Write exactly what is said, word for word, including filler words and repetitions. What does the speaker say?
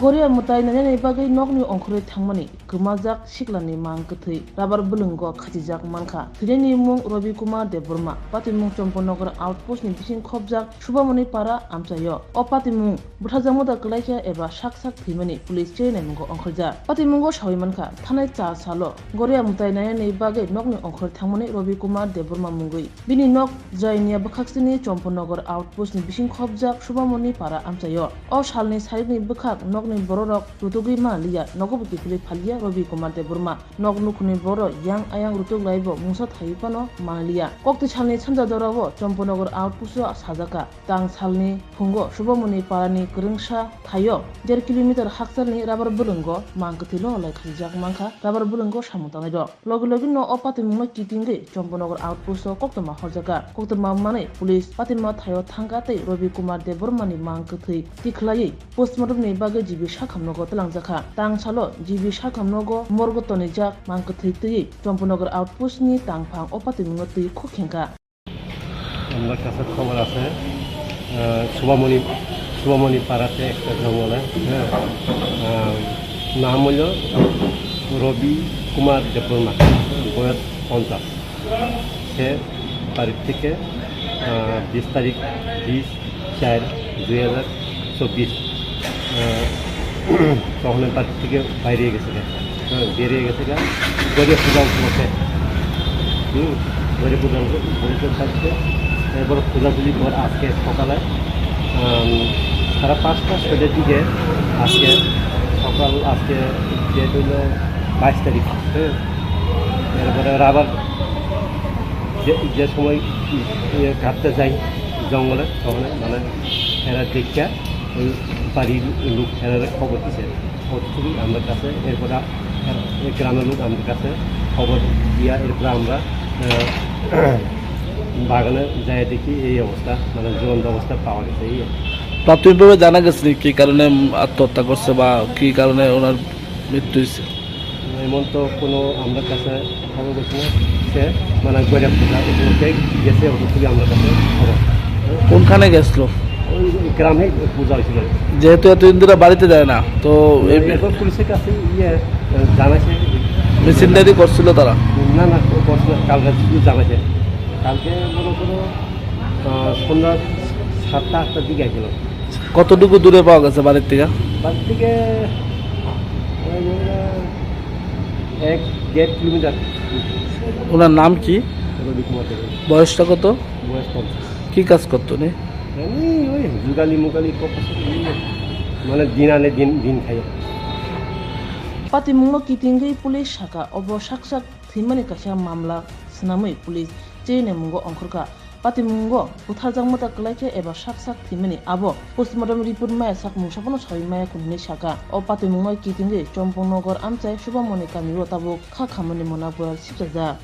Goria mwtai nainani bagwi nokni ongkhorwi thangmani kwmajak siklani mang kwthwi rabar bwlwngo khachijak mankha. Thwinani mung Robi Kumar Debbarma, patimung Chomponagar outpost ni bising khopjak Subamoni Para amchaio. O patimung butharjakma da kwlaikha eba sak sak thwimani police chini mungo ongkhoijak. Patimungo sawi mankha, thanai cha salo Goria mwtai nainani bagwi nokni ongkhorwi thangmani Robi Kumar Debbarma mungwi. Bini nok Jainia bwkhaksini Chomponagar outpost ni bising khopjak Subamoni Para amchaio. O salni sarikni bwkhak nokni bororok rutugwi manliya, nogobo kiphilwi phaliya Robi Kumar Debbarma. Nok nukhungni borok yang ayang rutuk laibo mungsa thaiwi phano manliya. Kokti salni sanja jorao Chomponagar outpost o sajaka. Tang salni phungo Subamoni Parani kwrwngsa thaio der kilometer hakchalni rabar bwlwngo mang kwthwilo lai khachijak mankha rabar bwlwngo samung tangnairok. Logi logi no o patimungno kitingwi Chomponagar outpost o koktwma horjaka. Koktwma manwi police patima thaio thangkha tei Robi Kumar Debbarmani mang kwthwi tikhlaiwi postmortem ni bagwi G B sakhamnogo twlangjakha. Tang salo G B sakhamnogo morgo tonijak mang kwthwi twiwi Chomponagar outpost ni tangphang o patimungno twi khuk khengkha. আমরা কাছে খবর আছে, আহ, শুভমণি, শুভমণি পাড়াতে একটা জঙ্গলে, হ্যাঁ, আহ, নাম হলো রবি কুমার দেববর্মা, বয়স পঞ্চাশ। সে বাড়ির থেকে, আহ, বিশ তারিখ, বিশ চার দুই হাজার চব্বিশ, আহ, তখন বাড়ি থেকে বাইরে গেছে গা। হ্যাঁ, বেরিয়ে গেছে গা। গরিয়া পূজা উপলক্ষে। হুম, গরিয়া পূজা উপলক্ষে বাড়িতে থাকছে। এরপর খোঁজাখুঁজি পর আজকে সকালে, আম, সাড়ে পাঁচটা, ছয়টার দিকে আজকে সকাল, আজকে ডেট হইলো বাইশ তারিখ। হ্যাঁ, এরপরে আবার যে, যে সময়, ইয়ে, ঘাটতে যাই জঙ্গলে, তখন মানে এরা দেখিয়া ওই বাড়ির লোক এরা খবর দিছে। খবর শুনি আমরা কাছে, এরপরে আর এই গ্রামের লোক আমাদের কাছে খবর দিয়া, এরপরে আমরা, আহ, বাগানে যাই দেখি এই অবস্থা, মানে জ্বলন্ত অবস্থা পাওয়া গেছে। এই আর কি। প্রাথমিকভাবে জানা গেছে কি কারণে আত্মহত্যা করছে বা কি কারণে ওনার মৃত্যু হয়েছে? এমন তো কোনো আমরা কাছে খবর করছি না। সে মানে গরিয়া পূজা উপলক্ষে গেছে, অত খুবই আমরা কাছে খবর। কোনখানে গেছিল? ওই গ্রামে পূজা হয়েছিল। যেহেতু এতদিন ধরে বাড়িতে যায় না, তো এই এখন পুলিশের কাছে ইয়ে জানাইছে। মিসিং ডায়েরি করছিল তারা? না, না, করছে না। কালকে শুধু জানাইছে। কালকে মনে করো, আহ, সন্ধ্যা সাতটা আটটার দিকে আসছিল। কতটুকু দূরে পাওয়া গেছে বাড়ির থেকে? বাড়ি থেকে ওই ধরো এক দেড় কিলোমিটার। ওনার নাম কি? রবি কুমার দেব। বয়সটা কত? বয়স পঞ্চাশ। কি কাজ করতো উনি? এমনি ওই জুগালি মুগালি করতো, মানে দিন আনে দিন, দিন খাই। Patimungno kitingwi police sakha, obo sak sak thwimani kaisa mamla swnamwi police chini mungo ongkhorkha. Patimungo butharjakma ta kwlaikha eba sak sak thwimani abo postmortem report maya sak mungsa phano sawi maya kunu hinwi sakha. O patimungno kitingwi Chompongnogor amchai Subamoni kamio tabuk kha khamani mona burar sipjajak.